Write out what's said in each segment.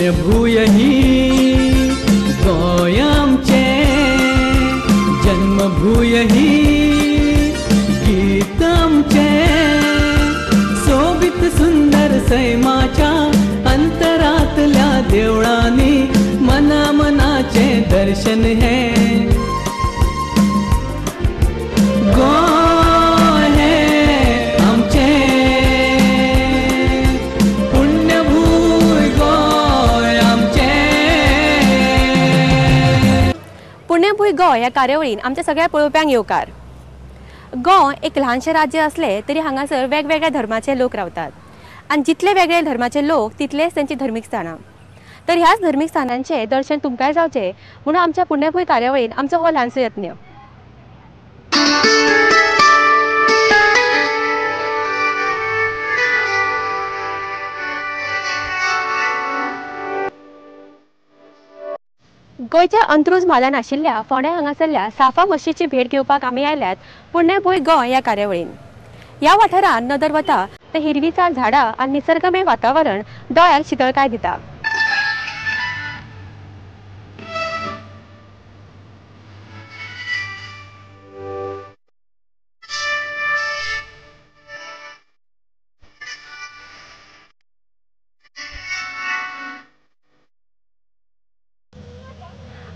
पुण्यभूय ही गोंय आमचें, जन्मभूय ही गीत आमचें, सोबीत सुंदर सैमाच्या अंतरांतल्या देवळांनी मना मनाचें दर्शन हें। गोंय हें आमचें, पुण्यभूंय गोंय आमचें। पुण्यभूंय गोंय ह्या कार्यावळीन आमच्या सगळ्या पळोवप्यांक येवकार। गोंय एक ल्हानशें राज्य असलें तरी हांगासर वेगवेगळ्या धर्माचे लोक रावतात आनी जितले वेगळे धर्माचे लोक तितलेच तांची धर्मीक स्थानां। तर ह्याच धर्मीक स्थानांचें दर्शन तुमकांय जावचें म्हणून आमच्या पुण्यभूंय कार्यावळीन आमचो हो ल्हानसो यत्न। गोंयच्या अंत्रुज म्हालान आशिल्ल्या फोंड्या हांगासरल्या साफा मस्जिदची भेट घेवपाक आमी आयल्यात पुण्यभूंय गोंय ह्या कार्यावळीन। ह्या वाठारांत नदर वता तर हिरवीचार झाडां आनी निसर्गमय वातावरण दोळ्यांक शितळकाय दिता।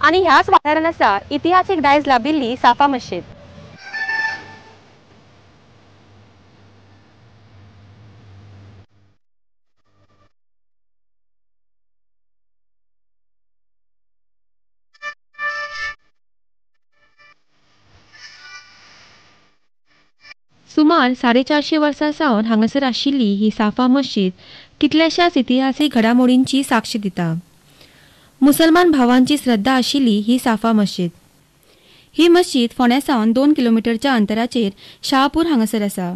आनी ह्याच वाठारांत आसा इतिहासीक दायज लाभिल्ली साफा मस्जिद। सुमार 450 वर्सां सावन हांगासर आशिल्ली ही साफा मस्जिद कितल्याशाच इतिहासीक घडामोडींची साक्ष दिता। मुसलमान भावांची श्रद्धा आशिल्ली ही साफा मस्जिद। ही मस्जिद फोंड्या सावन 2 किलोमिटरच्या अंतराचेर शाहपूर हांगासर आसा।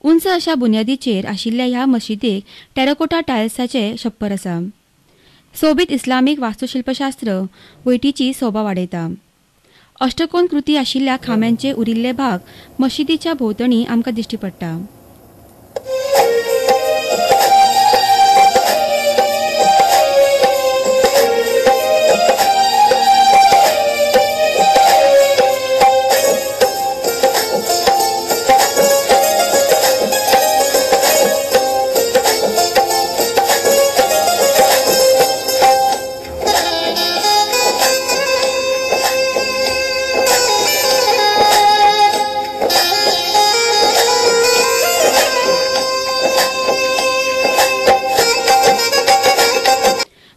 उंच अशा बुन्यादीचेर आशिल्ल्या ह्या मशिदीक टेराकोटा टायल्साचे छप्पर आसा। सोबीत इस्लामीक वास्तुशिल्पशास्त्र वयटीची सोबा वाडयता। अष्टकोन कृती आशिल्ल्या खांब्यांचे उरिल्ले भाग मशिदीच्या भोंवतणी आमकां दिश्टी पडटा।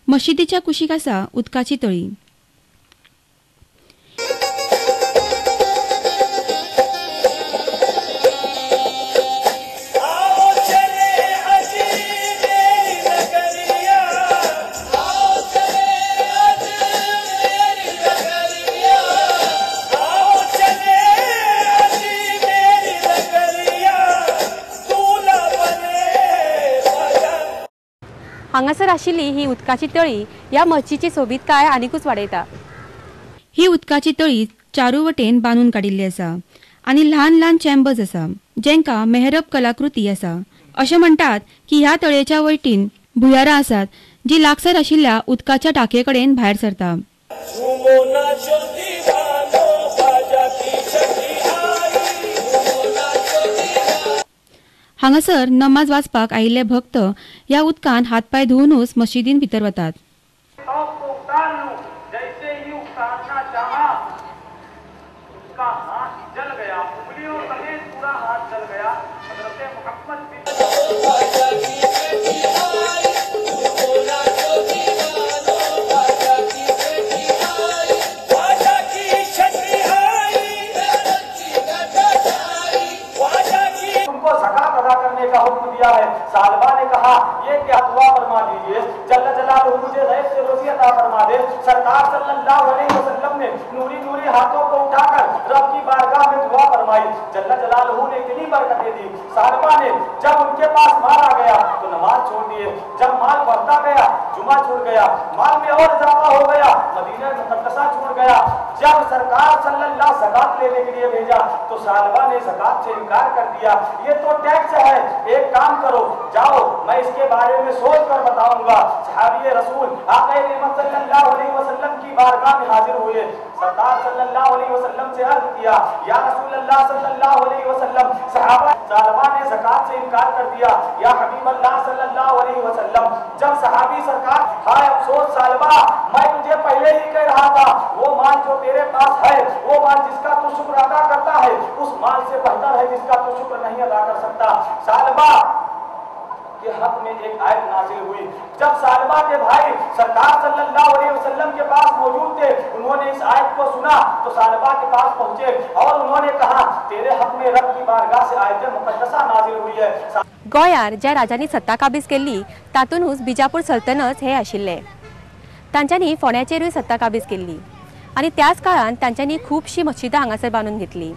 मशिदीच्या कुशीक आसा उदकाची तळी। हांगासर आशिल्ली ही उदकाची तळी ह्या मस्जिदची सोबीतकाय आनीकूच वाडयता। ही उदकाची तळी चारू वटेन बांदून काडिल्ली आसा आनी ल्हान ल्हान चेंबर्स आसा जेंका मेहरब कलाकृती आसा। अशें म्हणटात की ह्या तळयेच्या वटेन भुंयारां आसात जी लागसार आशिल्ल्या उदकाच्या टांकये कडेन भायर सरता। हांगासर नमाज वाचपाक आयिल्ले भक्त ह्या उदकान हातपाय धुवूनच मशिदीन भितर वतात। सालबा ने कहा ये क्या दुआ फरमा दीजिए, जल्ल जलालहू मुझे गैब से रोजी अता फरमा दे। सरकार सल्लल्लाहु अलैहि वसल्लम ने नूरी नूरी हाथों को उठाकर रब की बारगाह में दुआ फरमाई। जल्ल जलालहू ने ने इतनी बरकतें दी। सालबा ने जब उनके पास माल आ गया तो नमाज छोड़ दिए, जब माल बढ़ता गया जुमा छूट गया, माल में और इजाफा हो गया मदीना मुक़द्दसा छूट गया। जब सरकार सल्लल्लाहु ज़कात लेने के लिए भेजा तो सालबा ने ज़कात से इनकार कर दिया, ये तो टैक्स है, एक काम करो जाओ मैं इसके बारे में सोच कर बताऊंगा। सहाबी रसूल आका नेमत सल्लल्लाहु अलैहि वसल्लम की बारगाह में हाजिर हुए, सरकार सल्लल्लाहु अलैहि वसल्लम से अर्ज किया, या रसूल अल्लाह सल्लल्लाहु अलैहि वसल्लम, सहाबा सालबा ने ज़कात से इनकार कर दिया, या हबीब अल्लाह सल्लल्लाहु अलैहि वसल्लम। जब सहाबी सरकार, हाय अफसोस सालबा, मैं तुझे पहले ही कह रहा था, वो माल जो तेरे पास है, वो माल जिसका तू शुक्र अदा करता है, उस माल से बेहतर है जिसका तू शुक्र नहीं अदा कर सकता। सालबा के हक में एक आयत नाजिल हुई। जब सालबा के भाई सरकार सल्लल्लाहु अलैहि वसल्लम के पास मौजूद थे, उन्होंने इस आयत को सुना तो सालबा के पास पहुंचे और उन्होंने कहा, तेरे हक में रब की बारगाह से आयत मुकद्दसा नाजिल हुई है। गोंयार ज्या राजांनी सत्ता काबीज केल्ली तातूंतच बिजापूर सल्तनत हे आशिल्ले। तांच्यांनी फोंड्याचेरूय सत्ता काबीज केल्ली आनी त्याच काळान तांच्यांनी खुबशीं मस्जिदां हांगासर बांदून घेतली।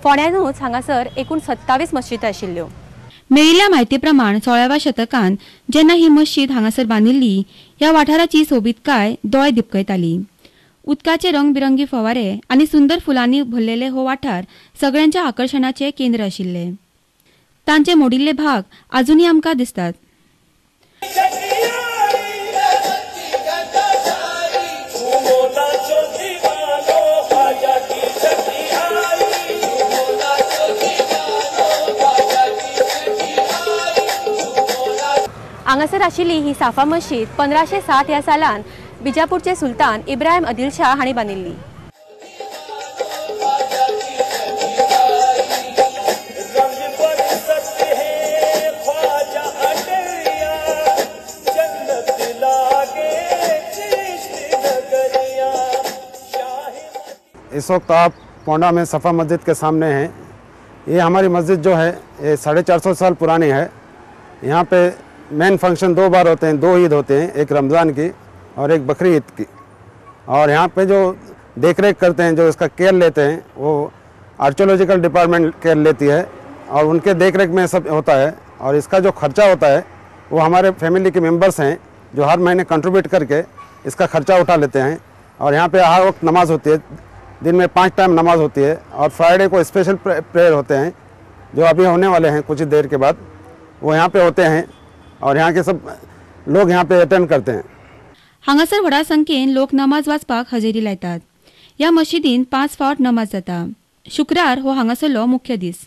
फोंड्यानूच हांगासर एकूण 27 मस्जिदां आशिल्ल्यो। मेळिल्ल्या म्हायती प्रमाण 16व्या शतकान जेन्ना ही मस्जिद हांगासर बांदिल्ली, ह्या वाठाराची सोबीतकाय दोळे दिपकयताली। उदकाचे रंगबिरंगी फवारे आनी सुंदर फुलांनी भरलेले हो वाठार सगळ्यांच्या आकर्शणाचे केंद्र आशिल्ले। तांचे मोडिल्ले भाग अजूनय आमकां दिसतात। हांगासर आशिल्ली ही साफा मस्जिद 1560 ह्या सालान बिजापूरचे सुलतान इब्राहिम आदिल शाह हांणी बांदिल्ली। इस वक्त आप पोंडा में सफ़ा मस्जिद के सामने हैं। ये हमारी मस्जिद जो है ये 450 साल पुरानी है। यहाँ पे मेन फंक्शन 2 बार होते हैं, 2 ईद होते हैं, एक रमज़ान की और एक बकरी ईद की। और यहाँ पे जो देख रेख करते हैं, जो इसका केयर लेते हैं, वो आर्कियोलॉजिकल डिपार्टमेंट केयर लेती है और उनके देख रेख में सब होता है। और इसका जो खर्चा होता है वो हमारे फैमिली के मेम्बर्स हैं जो हर महीने कंट्रीब्यूट करके इसका खर्चा उठा लेते हैं। और यहाँ पर हर वक्त नमाज़ होती है, दिन में 5 टाइम नमाज़ होती है और फ्राइडे को स्पेशल प्रेयर होते हैं जो अभी होने वाले हैं कुछ ही देर के बाद, वो यहाँ पे होते हैं और यहाँ के सब लोग यहाँ पे अटेंड करते हैं। हांगासर व्हडा संख्येन लोक नमाज वाचपाक हजेरी लायतात। ह्या मशिदीन 5 फावट नमाज जाता। शुक्रार हो हांगासरलो मुख्य दीस।